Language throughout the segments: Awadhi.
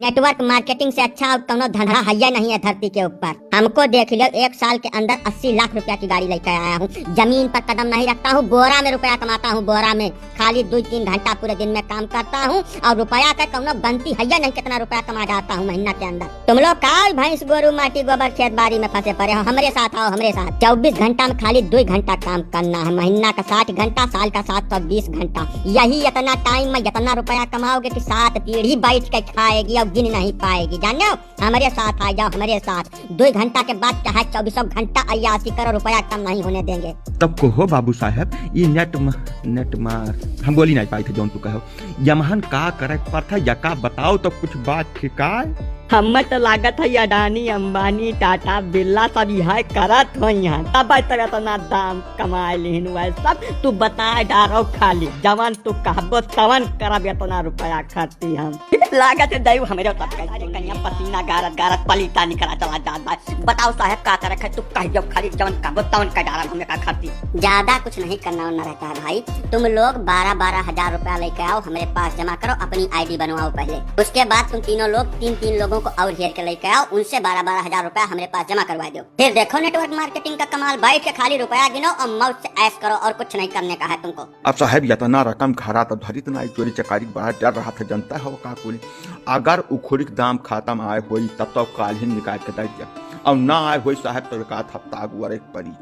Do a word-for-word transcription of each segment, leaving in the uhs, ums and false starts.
Network marketing से अच्छा और कौनो धंधा है या नहीं है धरती के ऊपर। हमको देख लो, एक साल के अंदर अस्सी लाख रुपया की गाड़ी लेकर आया हूँ। जमीन पर कदम नहीं रखता हूँ, बोरा में रुपया कमाता हूँ, बोरा में। खाली दो तीन घंटा पूरे दिन में काम करता हूँ और रुपया का कौनो गनती है या नहीं, कितना रुपया कमा जाता हूँ महीना के अंदर। तुम लोग का भैंस, गोरू, माटी, गोबर, खेत बाड़ी में फंसे पड़े हो, हमरे साथ आओ, हमरे साथ। चौबीस घंटा में खाली दो घंटा काम करना है, महीना का साठ घंटा, साल का सात सौ बीस घंटा। यही इतना टाइम में इतना रुपया कमाओगे कि सात पीढ़ी बैठ के खाएगी और गिन नहीं पाएगी। जानो, हमरे साथ आ जाओ, हमरे साथ। दो घंटा के बाद चाहे चौबीसों घंटा अय्यासी करो, रुपया कम नहीं होने देंगे। तब को हो बाबू साहब, ई नेट म-, नेट मार, हम बोली नहीं पाई थे जौन तू कहो। यमहन का करे के पड़त है, यका बताओ तो कुछ बात ठिकाए। हमें तो लागत है अडानी, अंबानी, टाटा, बिरला सब यह करत हो यहाँ, तब तो इतना दाम कमाए लिहिन वह सब। तू बताए डारो खाली, जवन तू कहबो तवन करब, इतना रुपया खर्ची हम। लागत है दई हमरे सब कहीं। अरे कनिया पसीना गारत गारत पलीता निकला चला जात बा। बताओ साहब का करे है, तू कह दो खाली, जवन कहबो तवन कर डारब, हमें का खर्ची। ज्यादा कुछ नहीं करना उन्ना रहता है भाई, तुम लोग बारह बारह हजार रुपया लेके आओ, हमरे पास जमा करो, अपनी आईडी बनवाओ पहले। उसके बाद तुम तीनों लोग तीन तीन लोगों को और हेर के लेके आओ, उनसे बारह बारह हजार रुपया हमरे पास जमा करवा दो। फिर देखो नेटवर्क मार्केटिंग का कमाल, बैठ के खाली रुपया गिनो और मौज से ऐश करो, और कुछ नहीं करने का है तुमको। अब साहब, इतना रकम घरा तो धरित ना, चोरी चकारी के बड़ा डर रहा था, जनता हो का कुल। अगर उखुड़ी के दाम खत्म आए होई, तब तो काल ही निकाल के दे दिया, और ना आए होई साहब, तो एक आध हफ्ता अगुआरे के पड़ी।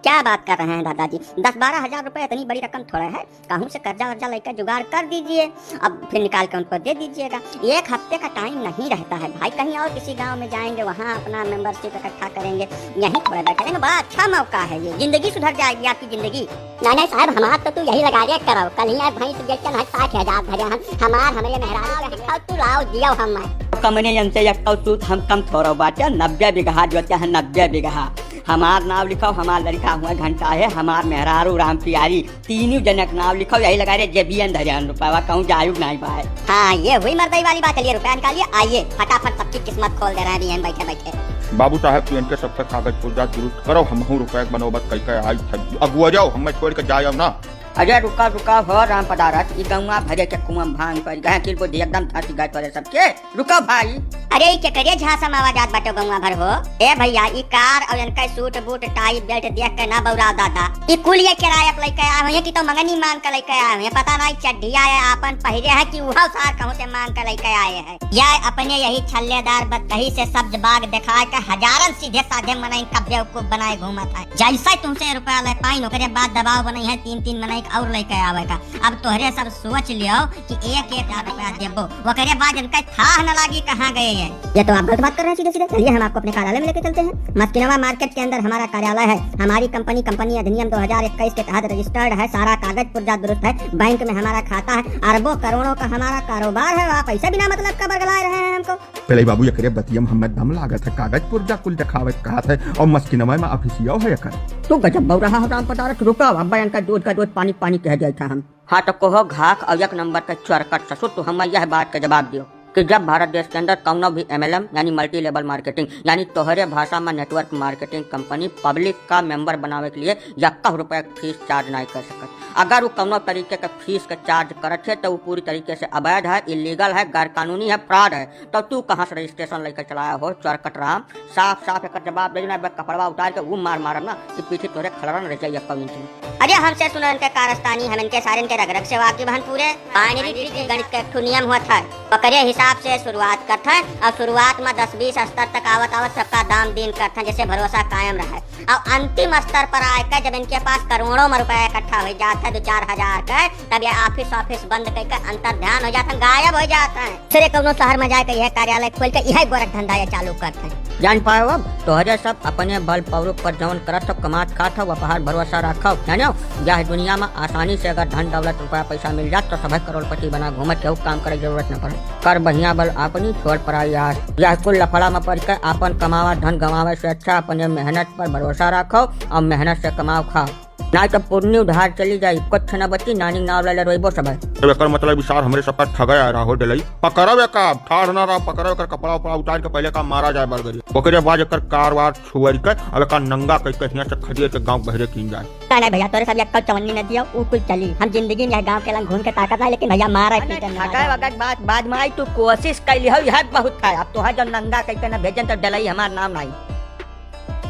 क्या बात कर रहे हैं दादाजी, दस बारह हजार रुपए इतनी बड़ी रकम थोड़ा है, कहूँ से कर्जा वर्जा लेकर जुगाड़ कर दीजिए, अब फिर निकाल के उनको दे दीजिएगा। एक हफ्ते का टाइम नहीं रहता है भाई, कहीं और किसी गांव में जाएंगे, वहाँ अपना मेंबरशिप इकट्ठा करेंगे, यहीं थोड़ा बैठे रहेंगे। बड़ा अच्छा मौका है ये, जिंदगी सुधर जाएगी आपकी जिंदगी। नहीं नहीं साहब, हमार तो तू यही लगा दिया करो, कल ही आज भैंस बेचन है साठ हजार धरे हम, हमार हमरे मेहरारू के दिखाओ, तू लाओ दियो हम। कमने जन से एक सूत हम कम थोड़ा बाटे, नब्बे बीघा जोते हैं, नब्बे बीघा। हमार नाव लिखाओ, हमार लड़का हुआ घंटा है, हमार मेहरारू राम प्यारी, तीनों जनक नाव लिखाओ, यही लगा रहे जेबियन धरे हम रुपया, कहूँ जायु नहीं पाए। हाँ, ये हुई मर्दई वाली बात है, लिए रुपया निकालिए, आइए फटाफट सबकी किस्मत खोल दे रहे हैं अभी हम बैठे बैठे। बाबू साहब, तू इनके सबका कागज पुर्जा दुरुस्त करो, हमहू रुपया के बनोबत कई के आई थे। अगुआ जाओ, हमें छोड़ के जाओ ना। अरे रुका, रुका हो राम पदारथ, ई गौवा भरे के कुआं भांग पड़ गए, किल को दे एकदम धरती गाय तोरे सबके। रुका भाई। अरे ई केकरे झांसा में आवाज आत बाटे गौवा भर हो? ए भैया, ई कार और इनका सूट बूट टाई बेल्ट देख के ना बौरा दादा। ई कुल ये किराया पे लेके आए हुए कि तो मंगनी मांग के लेके आए हुए, पता नहीं चड्ढिया है आपन पहिरे है कि उहो सार कहूँ से मांग के लेके आए हैं। या अपने यही छल्लेदार बतकही से सब्ज बाग दिखा के हजारन सीधे साधे मनई का बेवकूफ बनाए घूमत है। जैसे तुमसे रुपया ले पाइन, ओकरे बाद दबाव बनई है तीन तीन मनई का और लेके आवे का। अब तोहरे सब सोच लियो कि एक एक लाख रुपया देबो, ओकरे बाद इनका थाह न लागी कहाँ गए हैं। ये तो आप गलत बात कर रहे हैं सीधे सीधे। चलिए, हम आपको अपने कार्यालय में लेके चलते हैं। मस्किनवा मार्केट के अंदर हमारा कार्यालय है। हमारी कंपनी, कंपनी अधिनियम दो हज़ार इक्कीस के तहत रजिस्टर्ड है, सारा कागज पुर्जा दुरुस्त है, बैंक में हमारा खाता है, अरबों करोड़ों का हमारा कारोबार है। आप ऐसे बिना मतलब का बरगलाए रहे हैं हमको। पहले बाबू, एकरे बतिया में हमें दम लागत है, कागज पुर्जा कुल देखावे के कहत है और मस्किनवा में ऑफिसियो है एकर। तू गजब बौराहा हो राम पदारथ, रुका, अब इनका दूध का दूध, पानी पानी कह दिया था हम। हाँ तो कहो घाक और एक नंबर के चरकट ससुर, तू हमें यह बात का जवाब दियो कि जब भारत देश के अंदर कौनो भी एमएलएम यानी मल्टी लेवल मार्केटिंग यानी तोहरे भाषा में नेटवर्क मार्केटिंग कंपनी पब्लिक का मेंबर बनावे के लिए यक्का रुपया फीस चार्ज नहीं कर सकत। अगर वो कौनो तरीके के फीस के चार्ज करत है तो वो पूरी तरीके से अवैध है, इलीगल है, गैर कानूनी है, फ्रॉड है। तो तू कहाँ से रजिस्ट्रेशन लेकर चलाया हो चरकट राम? साफ साफ एकर जवाब दे, ना बे कपड़वा उतार के वो मार मारब ना कि पीठी तोरे खलरन रह जाई एक्को इंच में। अरे हमसे सुनो इनके कारस्तानी, हम इनके सारे इनके रग रग से वाकिफ हन पूरे। बाइनरी ट्री गणित के एक ठो नियम होत है, ओकरे हिसाब से शुरुआत करत है और शुरुआत में दस बीस स्तर तक आवत आवत सबका दाम दीन करत है, जैसे भरोसा कायम रहे। और अंतिम स्तर पर आए के जब इनके पास करोड़ों में रुपया इकट्ठा हो जात है दो चार हजार के, तब ये ऑफिस ऑफिस बंद करके अंतर ध्यान हो जात है, गायब हो जात है। दूसरे कौनो शहर में जाके यह कार्यालय खोल के यह गोरख धंधा ये चालू करत हैं। जान पाए अब तोहरे सब अपने बल पौरुख पर जौन करत हो, कमात खात हो, वह पर भरोसा रखो। जानो, यह दुनिया में आसानी से अगर धन दौलत रुपया पैसा मिल जात तो सभे करोड़पति बना घूमत, केहू काम करे जरूरत न पड़े। कर बढ़िया बल अपनी, छोड़ पराई आस। यह कुल लफड़ा में पड़ के आपन कमावा धन गंवावे से अच्छा अपने मेहनत पर भरोसा रखो और मेहनत से कमाओ खाओ। नाहीं तो पुरनी उधार चली जाई, कुछ न बची, नानी नाव ले ले रोइबो सब है। अब एकर मतलब ई सार हमरे सबका ठगा आय रहा हो डलई। पकड़ो एका, ठाढ़ ना रहा, पकड़ो एकर कपड़ा उपड़ा उतार के पहिले का मारा जाए बरगरिया। ओकरे बाद एकर कारवार छोड़ के अब एका नंगा कइ के हियाँ से खदेड़ के गाँव बहरे कीन जाए। नाहीं, नाहीं भइया, तोरे सब एक्का चवन्नी न दियो, उ कुल चली। हम जिंदगी में यह गाँव के लंग घूम के ताकत नाहीं, लेकिन भइया मारा अरे पीटे न ठगा मारा। वगैरह बात बाद में आई, तू कोशिश कैली हो, यह बहुत है। अब तोहर जो नंगा कइ के न भेजन तो डलई हमार नाम नाहीं।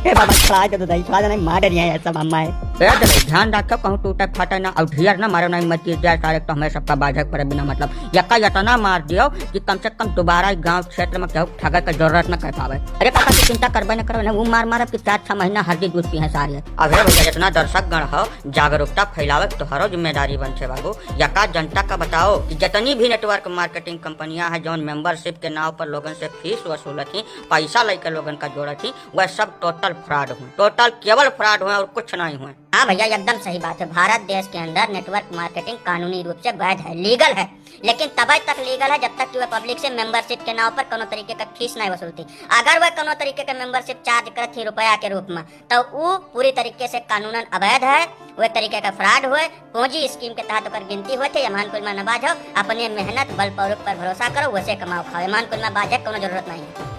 ए बाबा, छोड़ा दे ददाई, छोड़ा दे, नाहीं मार डरिया है सब अम्मा है। ए ददाई, ध्यान रखो, कहूँ टूटे फाटे ना, और ढेर ना मारो, नाहीं मत गिर जाए सारे, तो हमें सबका बाझक पड़े बिना मतलब। यका यतना मार दियो कि कम से कम दोबारा ई गाँव क्षेत्र में केहू ठगे के जरूरत न कर पावे। अरे काका, तू चिंता करबे न करो ना, वो मार मारब कि चार छह महीना हरदी दूध पीहे सारे। अब हे भइया, जितना दर्शक गण हो, जागरूकता फैलावे के तोहरो जिम्मेदारी बन छे बाबू। यका जनता का बताओ कि जितनी भी network marketing कंपनियां हैं, जौन membership के नाव पर लोगन से फीस वसूलत ही, पैसा लेकर लोगन का जोड़त ही, वह सब total fraud हुए, total केवल fraud हुए और कुछ नहीं हुए। हाँ भइया, एकदम सही बात है। भारत देश के अंदर network marketing कानूनी रूप से वैध है, legal है, लेकिन तबै तक legal है जब तक कि वह public से membership के नाव पर कोनो तरीके का फीस नहीं वसूलती। अगर वह कोनो तरीके का membership charge करत ही रुपया के रूप में, तो उ पूरी तरीके से कानूनन अवैध है, वह तरीके का fraud हुए, Ponzi scheme के तहत ओकर गिनती होत है। एम्हन कुल में न बाझो, अपने मेहनत बल पर पर भरोसा करो, वैसे कमाओ खाओ, एम्हन कुल में बाझे कोनो जरूरत नहीं है।